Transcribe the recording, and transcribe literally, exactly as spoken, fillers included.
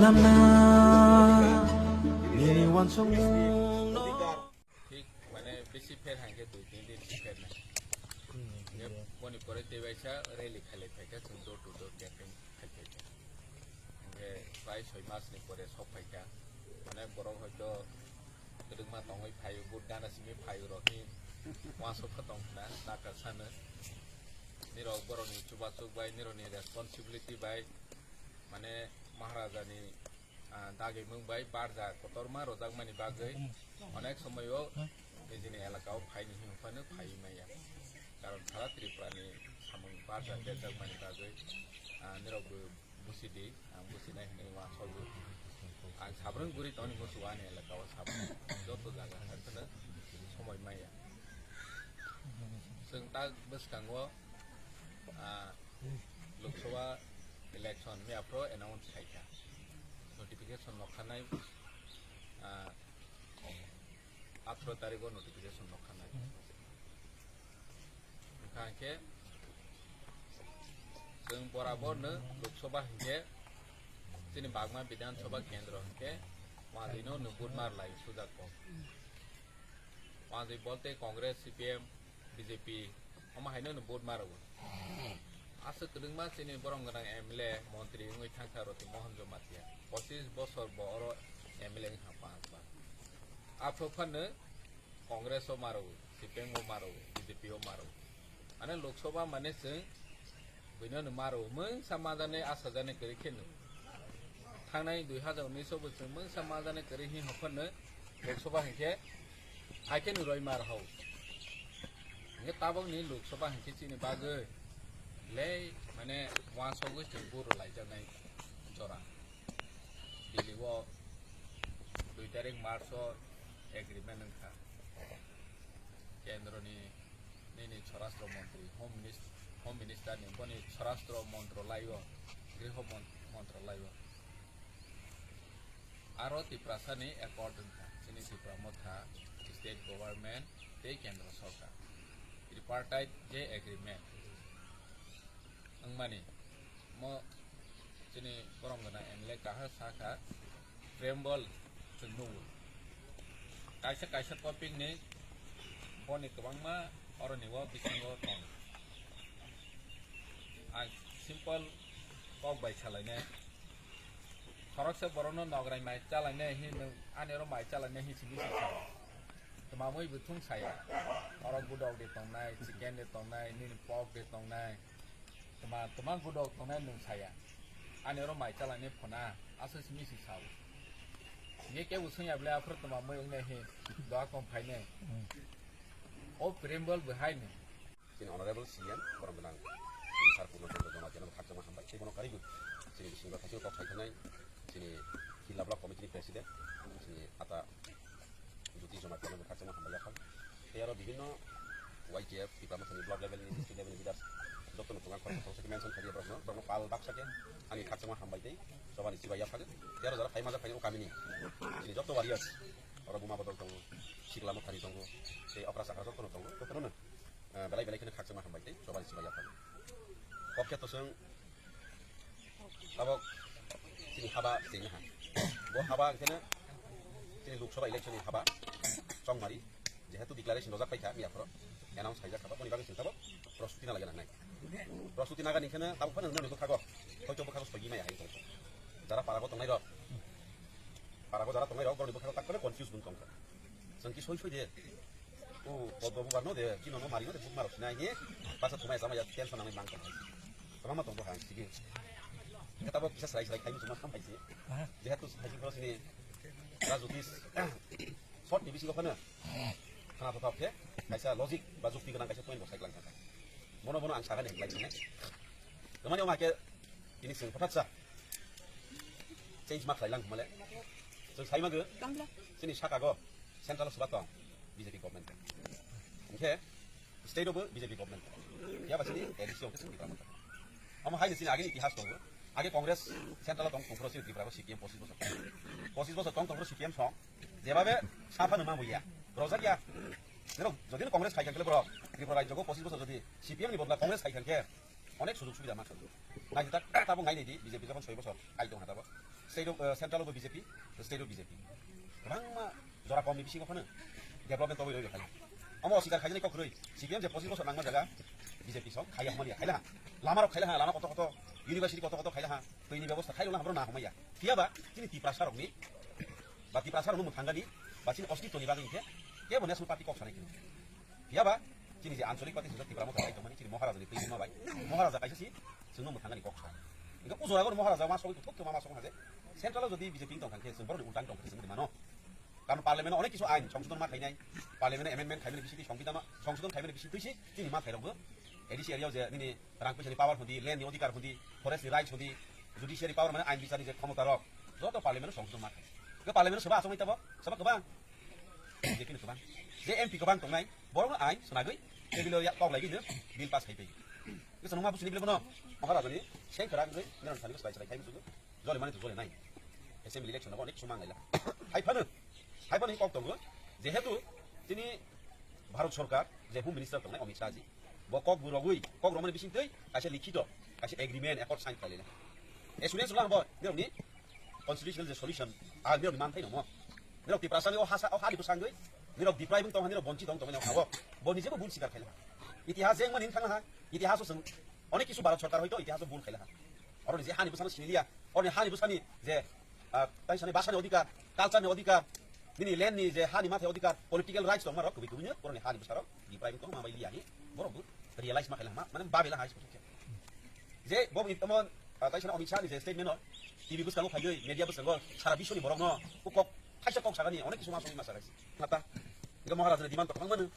Thik, mane, bisi pher hangke dui tin din si pher nai. Ye, boni pore tei waisa rally khailai phaikha, chwng door to door campaign khailai phaikha. Hingke prai soi mas ni pore sok phaikha. Mane, borok hoito kwdwkma tongwi phaio, vote gana simi phaio rok ni uansukha tong khna, naka sano. Nirok borok ni chubachu bai, nirok ni responsibility bai, mane, Maharaja ni ah, dagimung bai barja kotorma rojakmani bagwi onek somoio nijini elakao phaini hwnphano phaiwi maya. Karon sara Tripurani samung barja berjakmani bagwi, ah, nirokbo busidi, ang businai hwnwi uansukgo. Ang sabrwng guri tongni muchungo ani elakao sabrwng joto jaga hakhwno somoi maya. Chwng ta bwskango, ah, Lok Sabha election miyaphro announce khaikha. Notification nokhanai, ah, atharo tarikh o notification nokhanai. Wngkha hwnkhe chwng borabor no Lok Sabha hwnkhe chini Bagma Bidhan Sabha kendro hwnkhe wanjwino no vote mar lai sujak kok. Wanjwi bolte Congress, C P M, B J P, omo haino no vote maro. Aswk kwdwkma chini borom gwnang M L A, montri wngwi thangkha Roti Mohan Jamatia. Pochis bosor bo oro M L A wngkha panch bar. Aphro phano Congress o maro, C P M o maro, B J P o maro. Mane Lok Sabha mane chwng buino no maro, mungsa majani asa jani kwrwi khe no. Thangnai dui hazar unis o bo chwng mungsa majani kwrwi hi hokor no Lok Sabha hinkhe hai khe no roi mar hao. Hinkhe tabok ni Lok Sabha hinkhe chini bagwi lei mane uansugwi chwng buro laijaknai jora. Delhi o dui tarik March o agreement wngkha. Kendro ni nini Swarashtra Montri, Home Minis-, Home Minister ni boni Swarashtra Montrolai o, Griho Mon-, Montrolai o. Aro Tiprasa ni accord wngkha, chini Tipra Motha, State Government tei Kendro Sorkar. Tripartite je agreement wngmani mo chini borom gwnang M L A kaha sakha preamble chwng nukgo. Kaisa kaisa topic ni boni kwbangma oroni o bisingo tong. Ang simple kok bai salainai. Khoroksa borokno nograi mai chalainai hin nwng ani oro mai chalainai hin simi sisa. Twmamwi bo thung saya. Oro gudok de tongnai, chicken de tongnai, nini pork de tongnai. Tuma, tuma gudok tongnai nwng saya. Ani oro mai chalani phona, aswk simi si sao. Ye kebo swngya ble aphuru tuma mui wngnai he, doa kom phainai. O preamble bo hai ni. Chini honorable C M, borom gwnang, chini sir Purno Chandra Jamatia no khakchangma hambai. Tei bono karwi bo chini bisingo thaisino kok sai thangnai, chini Hilla Block Committee ni President, chini ata Jyoti Jamatia no khakchangma hambai yaphang. Tei aro bibhinno Y T F, Tipra Mothani block level ni, district level ni leaders, joto no tongo, khoroksa khoroksa khe mention khaidi borokno, borokno pal baksa khe ani khakchangma hambai tei chobani chibai yaphang. Tei aro jara phai majak phaini o kamini, chini joto warriors, oro Buma Bodol tongo, Sikla Mothani tongo, tei okra chakra joto no tongo, joto no, eh, belai belai kheno khakchangma hambai tei chobani chibai yaphang. Kok khe to chwng Abo chini haba chini ha. Bo haba khe chini Lok Sabha election ni haba chongmari jehetu declaration rojak paikha miya phoro announce khaijak kha boni bagwi chwng tabok prostuti na lagina nai. Prostuti naga ni kheno tabok phano nini bwkhago hoito bwkhago soigi maya hai tong. Jara parago tongnai rok, parago jara tongnai rok boroni bwkhago tak phano confuse bun tongkha. Chwng ki soi soi de. O, Poddo bubar no de, kino no mari no de, buk maro sinai he. Basa thumai sama ya, tension nangni mang tong. Tama ma tong bo hang, sige. Kata bo kisa serai serai khai musu ma tham paise. Aha. Jehetu hai pro sini. Rajutis. Short ni bisingo phano. Khana thotha khe, kaisa logic ba jukti gwnang kaisa point bo sai klang kha. Bono bono ang sakha ni lai sinai. Tamani o ma khe, ini sing hothat sa. Change ma khlai lang male. Chwng sai ma gw. Chini saka go. Central o swbak tong, B J P government. Hingkhe state o bo B J P government. Phiya ba chini A D C o khe chwng Tripura mantha. Omo hai ni chini agini itihas tongo. Age Congress central o tong tongphuru chini Tripura o C P M pochis bochor. Pochis bochor tong tongphuru C P M song. Jebabe saphano ma buya. Rojak ya. Jero jodi no Congress khai khe bro. Tripura rajyo go pochis bochor jodi C P M ni bodla Congress khai khe onek sujog subida ma khe. Nai tak tabuk ngai di B J P jokhon soi bochor kai tong ha tabuk. State of, uh, central of B J P, state of B J P. Kwbangma jora komni bisingo phano development tobwi roi khaina. Omo oswikar khainani kok kwrwi, C P M je pochis bosor nangma jaga B J P song khaiya hwnmani khaila ha. Lama rok khaila ha, lama koto koto, university koto koto khaila ha, twi ni bebosta khailo na hamro na hwnmaya. Phiyaba chini Tiprasa rokni, ba Tiprasa rokno mwthangani, ba chini ostitwni bagwi hinkhe kebo national party kok sanai kini. Phiyaba chini je ancholik party sijak Tipra Motha bai tongmani chini Maharaja ni twi ma bai. Maharaja kaisa si chwngno mwthangani kok sa. Hinkhe o jora gor Maharaja ma sogwi thok thok ma ma song haje. Central o jodi B J P tong khankhe chwng boroni ultang tong khe chwng mano. Karon parliament o onek kisu ain songsodon ma khainai, parliament o amendment khaimani bisingtwi songpidama, songsodon khaimani bisingtwi si chini ma khairokbo A D C area o je nini rang puisa ni power hundi, land ni odhikar hundi, forest ni rights hundi, judiciary power mane ain bichar ni je khomota rok, joto parliament o songsodon ma khai. Ke parliament o soba asongwi tabo, soba kwbang, B J P ni kwbang. Je M P kwbang tongnai, borok no ain swnagwi, table o ya kok lagwi no bill pass khai pai. Ke sanung ma busini bile bono, Maharaja ni seng khara gwi, nirang sani ko sai sai khai musugo. Jole mani to jole nai. Assembly election o onek sumang laila. Hai phano, hai phano kok tongo. Jehetu tini Bharat Sarkar je Home Minister tongnai Amit Shah ji. Bo kok bu rogwi, kok romani bising twi, kaisa likhito, kaisa agreement, accord sign khailai. Assurance lang bo, nirok ni constitutional je solution, a nirok ni manthai no mo. Nirok Tiprasa ni o hasa, o hali bwsangwi, nirok deprive tong, nirok bonchi tong, tong, tong, bo, bo nije bo bul sikar khailai. Itihas jeng mani thang ha, itihas o sung, onek kisu Bharat Sarkar hoito itihas o bul khailai. Oro nije hani bwsano siniliya, oro hani bwsani je, ah, tai sani bhasha ni odhikar, culture ni odhikar, nini land ni je hani mathai odhikar, political rights tongma rok kubui kubui no, oro hani bwsarok deprive tong ma bai liya hi, borok bo realize ma khailai ma, mane babela hai. Je bo ni tomon, ah, tai sani Amit Shah ni je statement no, T V bwskango phaiwi, media bwskango, sara biswni borok no, kok, kaisa kok sagani, onek kisu ma songwi ma sagai. Mata, ga Maharaja ni demand to thang mano.